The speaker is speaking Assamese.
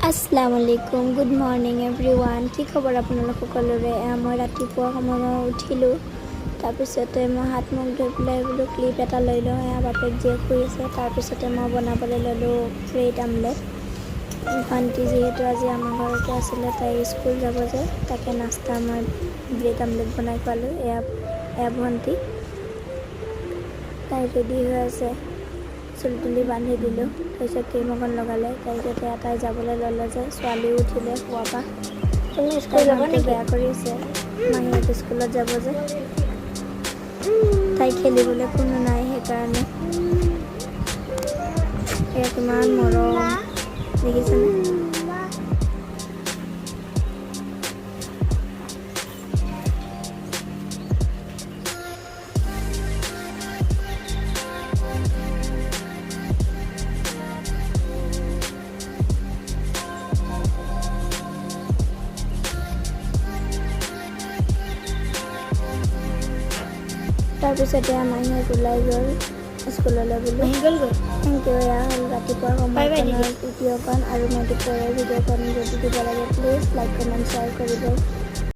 আসসালামু আলাইকুম, গুড মৰ্ণিং এভৰিৱান। কি খবৰ আপোনালোক সকলোৰে? এয়া মই ৰাতিপুৱা সময়ত উঠিলোঁ। তাৰপিছতে মই হাত মুখ ধুই পেলাই বোলো ক্লিপ এটা লৈ লওঁ। এয়া বাপেক জীয়েক শুই আছে। তাৰপিছতে মই বনাবলৈ ল'লোঁ ব্ৰেড আমলেট। ভণ্টি যিহেতু আজি আমাৰ ঘৰতে আছিলে, তাই স্কুল যাব যে, তাকে নাস্তা মই ব্ৰেড আমলেট বনাই খোৱালোঁ। এয়া এয়া ভণ্টি, তাই ৰেডি হৈ আছে। চুলি তুলি বান্ধি দিলোঁ, তাৰপিছত ক্ৰীম অকণ লগালে। তাৰপিছত এয়া তাই যাবলৈ ল'লে যে, ছোৱালীও উঠিলে শোৱাৰ পৰা। তুমি স্কুল তাই যাব মনটো নেকি? বেয়া কৰিছে, মাহীয়েক স্কুলত যাব যে, তাই খেলিবলৈ কোনো নাই সেইকাৰণে। এয়া কিমান মৰম দেখিছেনে? তাৰপিছত এয়া মাহীয়েক ওলাই গ'ল স্কুললৈ বুলি। আহি গ'লগৈ। Thank U. এয়া হ'ল ৰাতিপুৱা বাই বাই দিদি। সময়কণৰ ভিডিঅ'কণ আৰু মই দুপৰীয়াৰ ভিডিঅ'কণ যদি দিব লাগে, প্লিজ লাইক, কমেণ্ট, শ্বেয়াৰ কৰিব।